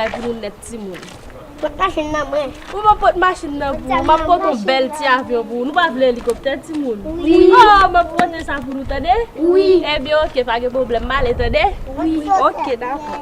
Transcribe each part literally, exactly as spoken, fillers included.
Ay pou nou nèt timoun. Pot machin nan mwen. Ou mwen pot machin nan pou ou. M ap pote yon bèl ti avyon pou ou. Nou pa vle elikoptè timoun? Wi. Oh, m ap pote sa pou nou, tande? Wi. Ebyen, oke, pa gen pwoblèm. M ale, tande? Wi. Oke, dakò.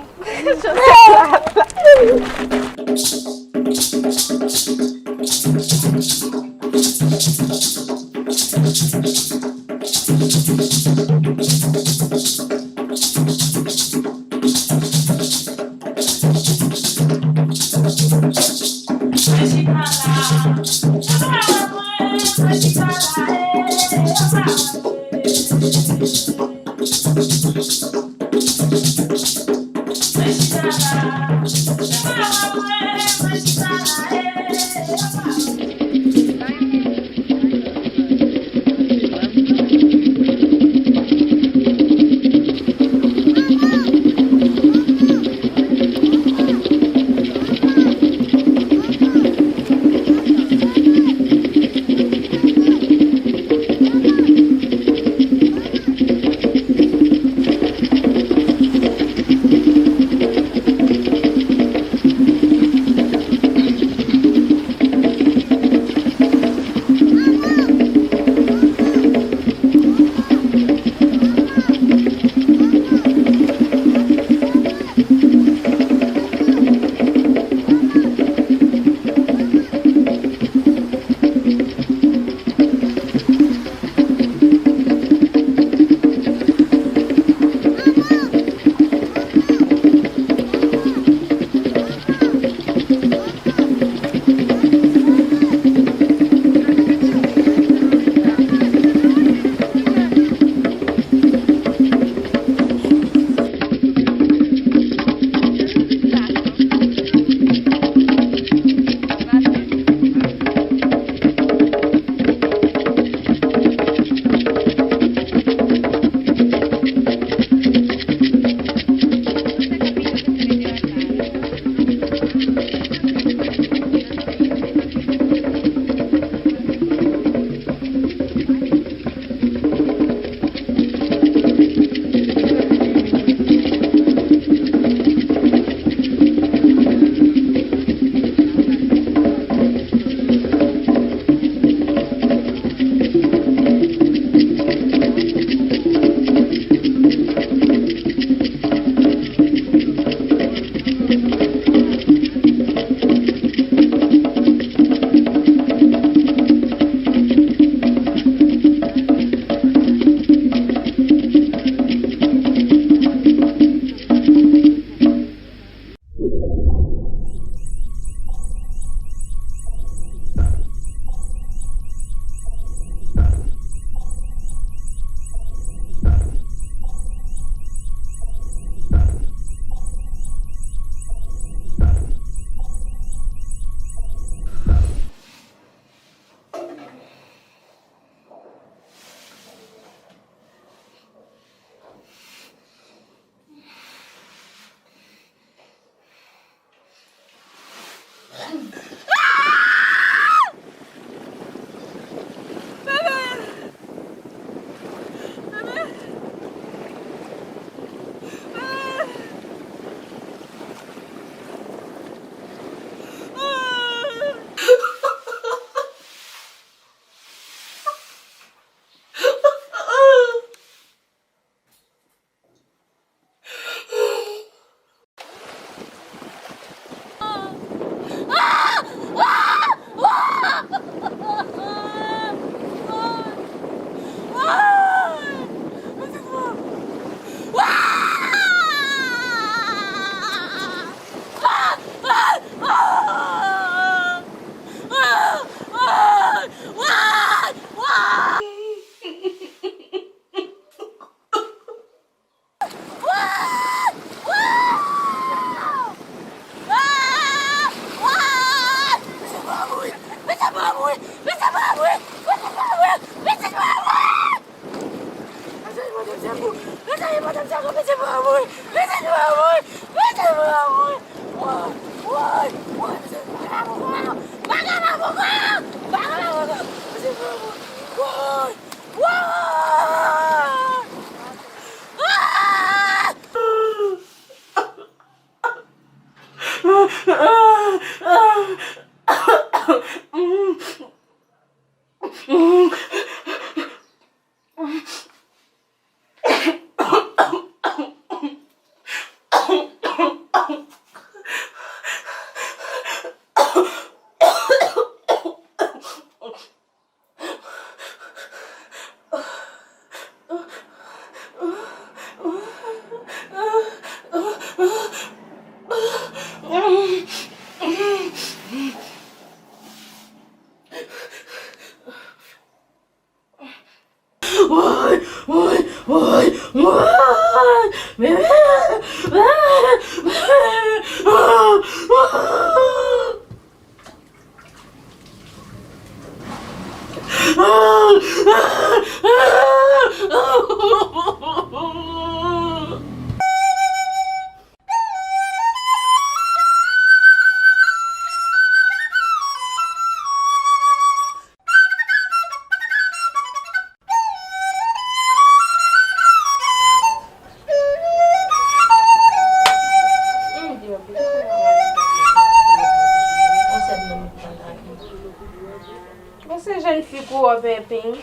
Bon, se jèn fi kou w ap pèpin.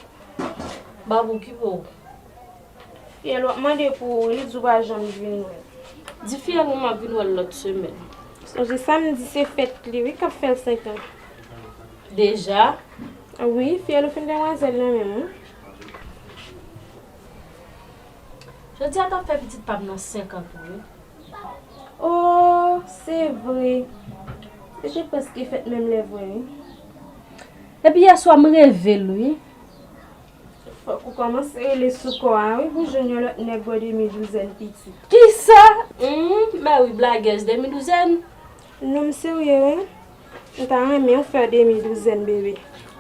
Babou, ki pou ou? Fiyèl w ap mande pou ou, li di w pa janm vin wè l. Di fiyèl ou m ap vin wè l lòt semèn. Sonje samdi se fèt li wi k ap fè l senk an. Deja? Wi, fiyèl ou fin demwazèl nan men m wi. Jodi a t ap fè pitit pa m nan senk an tou wi. Oh, se vre. Li te prèske fèt menm lè vre wi. Epi yè swa m reve l wi. Fòk ou kòmanse rele sou kò a wi pou jwenn yon lòt nèg bò demi douzèn pitit. Kisa? Humm, mè wi blagèz demi douzèn. Non, m serye wi. M ta renmen w fè demi douzèn bebe.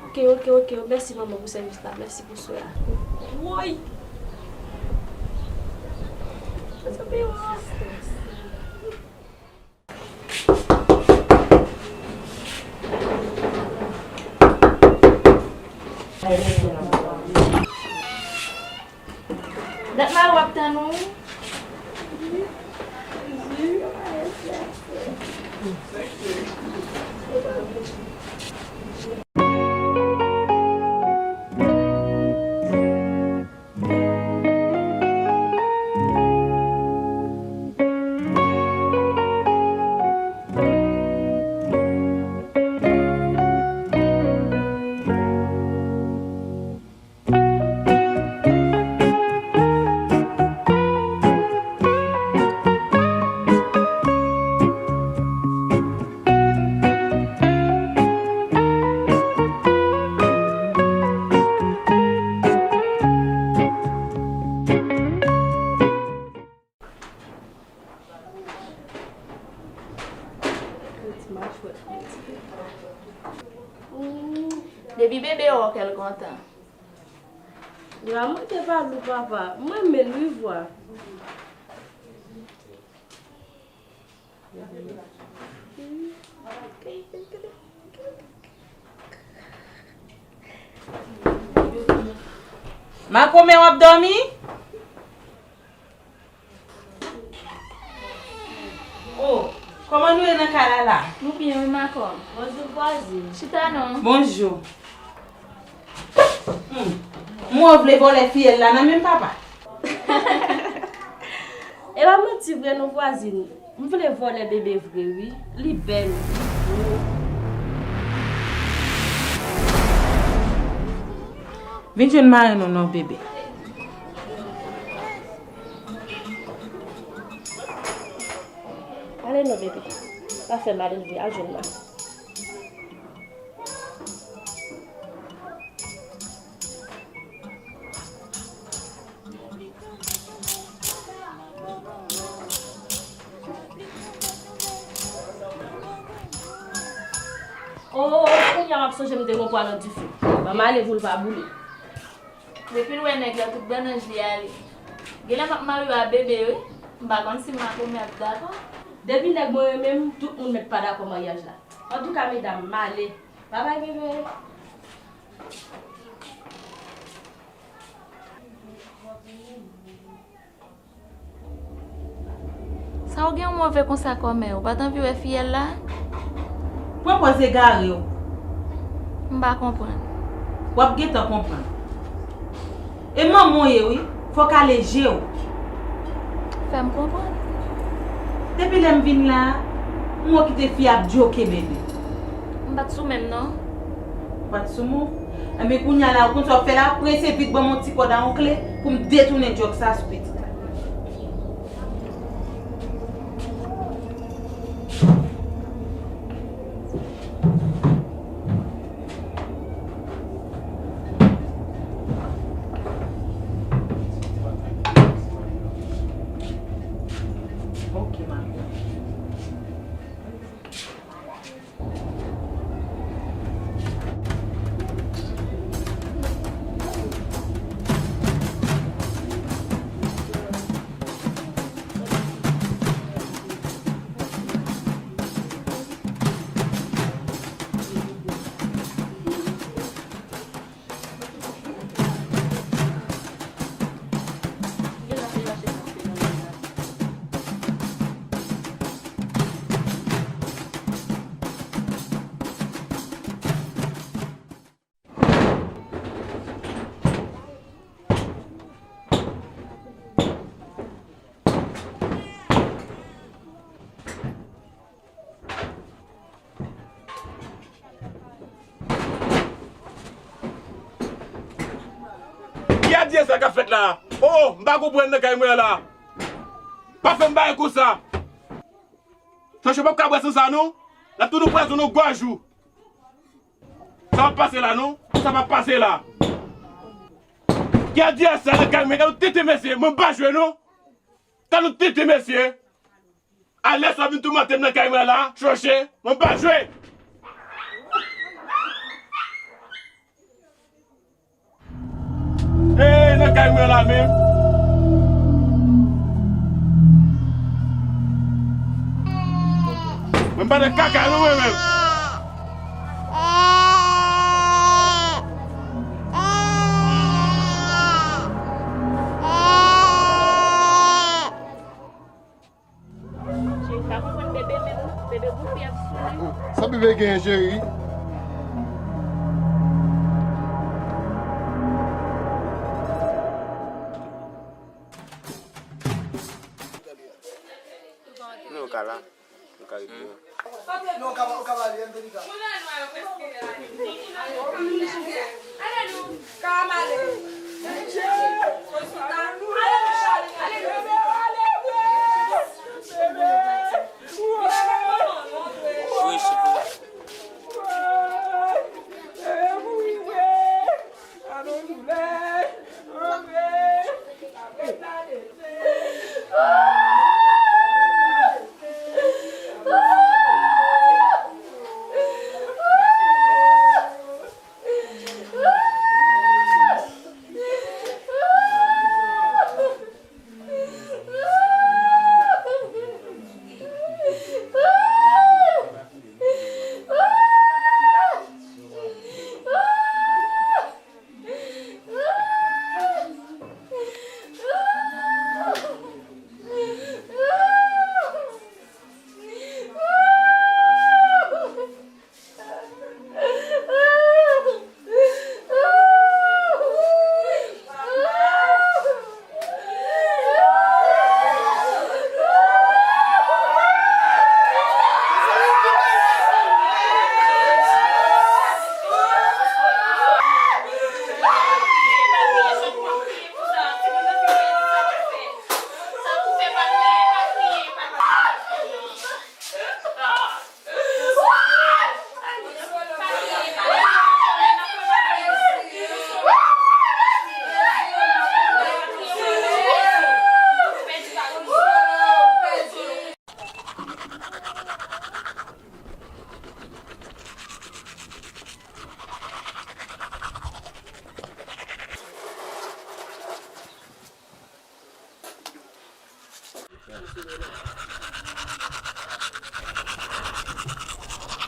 Ok, ok, ok. Mèsi manman pou sèvis la. Mèsi pou swen an. Woy! Dat mari w ap tann ou. Depi bebe wè w kè l kontan. Li pa manke pa dou papa. Mwen renmen l wi vwa. Makomè w ap dòmi? Oh, kòman nou ye nan kay la la? Nou byen wi makomè. Bonjou vwazin. Chita non. Bonjou. Hmm. Mwen vle vòlè fiyèl la nan men papa. E pa manti vre non vwazin. M vle vòlè bebe vre wi. Li bèl. Vin jwenn marenn ou non bebe. Ale non bebe. Pa fè mal vre, al jwenn mwen. Oh, kounye a m ap sonje m te gon pwa nan dife. Ban m ale pou l pa boule. Depi l wè nèg la, tout bannanj li ale. Genlè m ap marye a bebe wi. M pa konn si makomè ap dakò. Depi nèg mwen renmen m, tout moun mèt pa dakò maryaj la. Antouka medam, m ale. Babay bebe. Sa w gen yon move konsa kòmè, ou pa t anvi wè fiyèl la? Pran pòz egare w. M pa konprann. W ap gentan konprann. E manman w ye wi, fò w kale je w. Fè m konprann. Depi lè m vin la a, m wè w kite fi a ap djoke bebe. M pa t sou menm non. Ou pa t sou mou? Enben kounye a la, ou konn sa w ap fè la, prese vit ban m yon ti kòd a yon kle pou m detounen djòk sa sou pitit la. Ok, ma belle. Gade sa k ap fèt la. Oh, m pa konprann nan kay mwen la. Pa fè m bagay konsa. Chòche p ap ka bwè san sa non. L ap tounen pwazon nan gòj ou. Sa p ap pase la non. Sa p ap pase la. Gade sa nan kay mwen, gade yon tenten mesye. Mwen m pa jwe non. Gade yon tenten mesye. Alèz w ap vin toumante m nan kay mwen la, Chòche, mwen pa jwe. Ey, nan kay mwen la menm. Mwen pa nan kaka non mwen menm. Cheri, pa konprann bebe menm non. Bebe gon fyèv sou li. Sa bebe genyen, cheri? Non, ou ka la. Ou ka rive. Non, ou ka, ou ka pale, M P D K.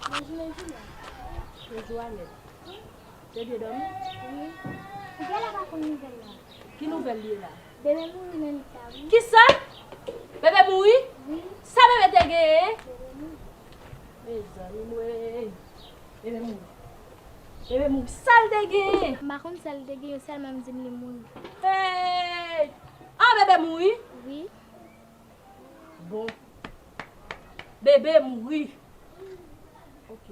Bonjou, Lejina. Bonjou, Anèt. Te byen dòmi? Wi. Ou genlè pa konn nouvèl la. Ki nouvèl li ye la? Bebe mouri nan lit la, wi. Kisa? Bebe mouri? Wi. Bebe mouri, sa l te genyen? M pa konn sa l te genyen, sèlman m di m li mouri. Hey! Ah, bebe mouri? Wi. Bon. Bebe mouri. Ok.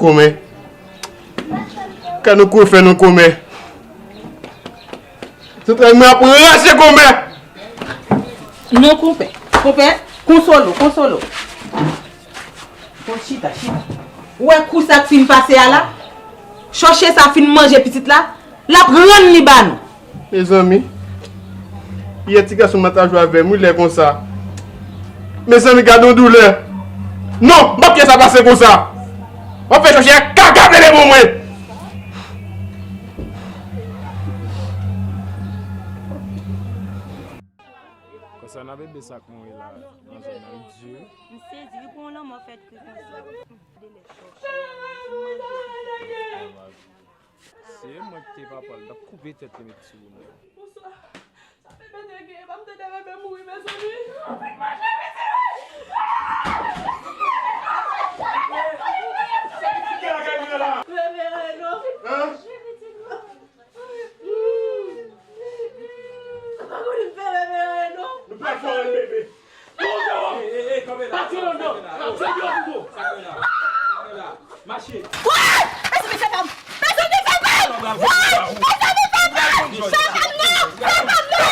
Kòmè. Kan nou kou fè nou kòmè. Zantray mwen ap rache kòmè. Non, konpè. Konpè, konsole w, konsole w. Bon, chita, chita. Ou wè kou sa k fin pase a la? Chòche sa fin manje pitit la, l ap rann li ba nou. Mezanmi, yè ti gason m nan ta jwe avè m wi lè konsa. Mezanmi, gade yon doulè. Non, m p ap kite sa pase konsa. W ap fè chòche a kaka pele pou mwen. Konsènan bebe sa k mouri la nan zòn nan, li di. M sezi wi pou yon lanmò fèt ri konsa. Gade lè chòche a, li fin manje pitit la. Se mwen ki te papa l, m t ap koupe tèt li met sou ou non. Bonswa. Sa bebe te gen, pa m tande bebe mouri mezanmi. Bebe Reno. Hein? Papa konnen m fè bebe Reno. Nou pa fè bebe. Pati anndan! Pati anndan! Mache! Wouy! Mezanmi fè pa m! Mezanmi fè pa m! Wouy! Mezanmi fè pa m! Fè pa m non! Fè pa m non!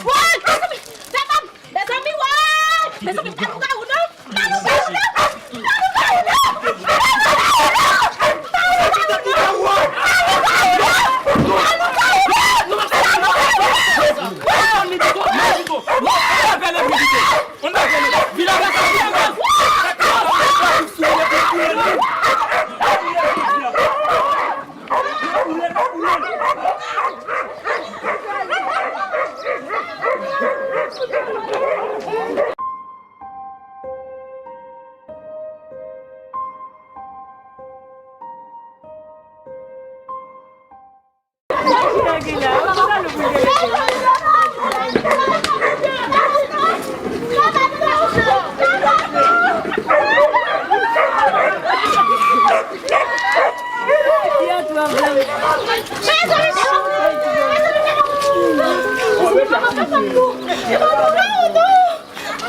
Wouy! Mezanmi fè pa m! Mezanmi, wouy! Mezanmi pa lougawou non! Pa lougawou non!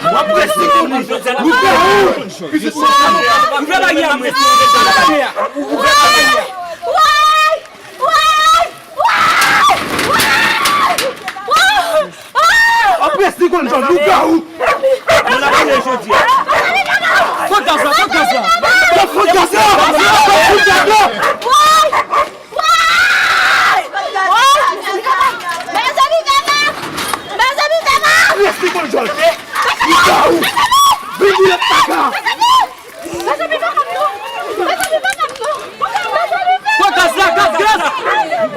W ap resi konnen. Ou fè ou. Pitit mwen. Ou fè bagay a mwen. Ou fè bagay a. W ap resi konnen, lougawou. Mwen la konnen jodi a. Fò gaz la, fò gaz la. Fò gaz la. Fò gaz la. Mezanmi fè pa m! Mezanmi fè pa m! Mezanmi fè pa m! Mezanmi fè pa m! Mezanmi fè pa m! Mezanmi fè pa m! Mezanmi fè pa m non! Mezanmi fè pa m non! Mezanmi fè pa m! Pran gaz la, gaz, gaz!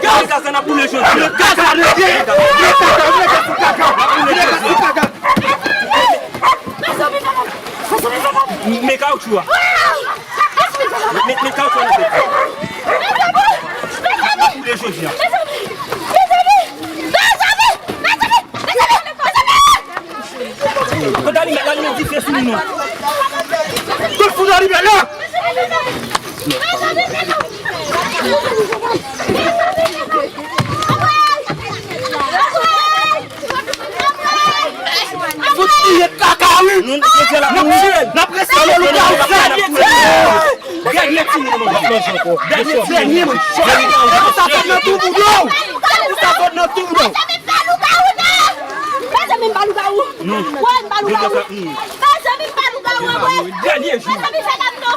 Gaz! Gaz la, n ap boule jodi a. Gaz la, gaz! Gaz la, gaz! N ap boule jodi a. Mezanmi fè pa m! Mezanmi fè pa m! Men kawotchou a. Men, men kawotchou a nan tèt. N ap boule jodi a. Kote alimèt la, nou met dife sou nou non. Kote fout alimèt la? Fout tiye kaka wi. N ap tiye l. N ap resi nan lougawou sa. Dènye timoun mwen. Dènye timoun mwen. Sa sot nan tou bouda w. Sa sot nan tou bouda w. Mezanmi m pa lougawou. Mezanmi m pa lougawou. Mezanmi m pa lougawou. Dènye jou. Mezanmi fè dam non.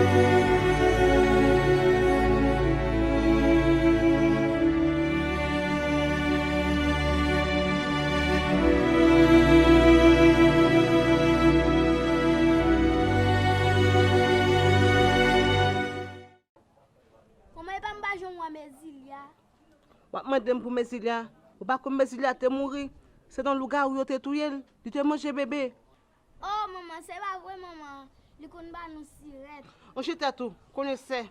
Manman, epa m pa janm wè Mezilya. W ap mande m pou Mezilya. Ou pa konn Mezilya te mouri? Se nan lougawou yo te touye l. Li te manje bebe. Oh, manman, se pa vre, manman. Li konn ba nou sirèt. Ou chita tou, konesè.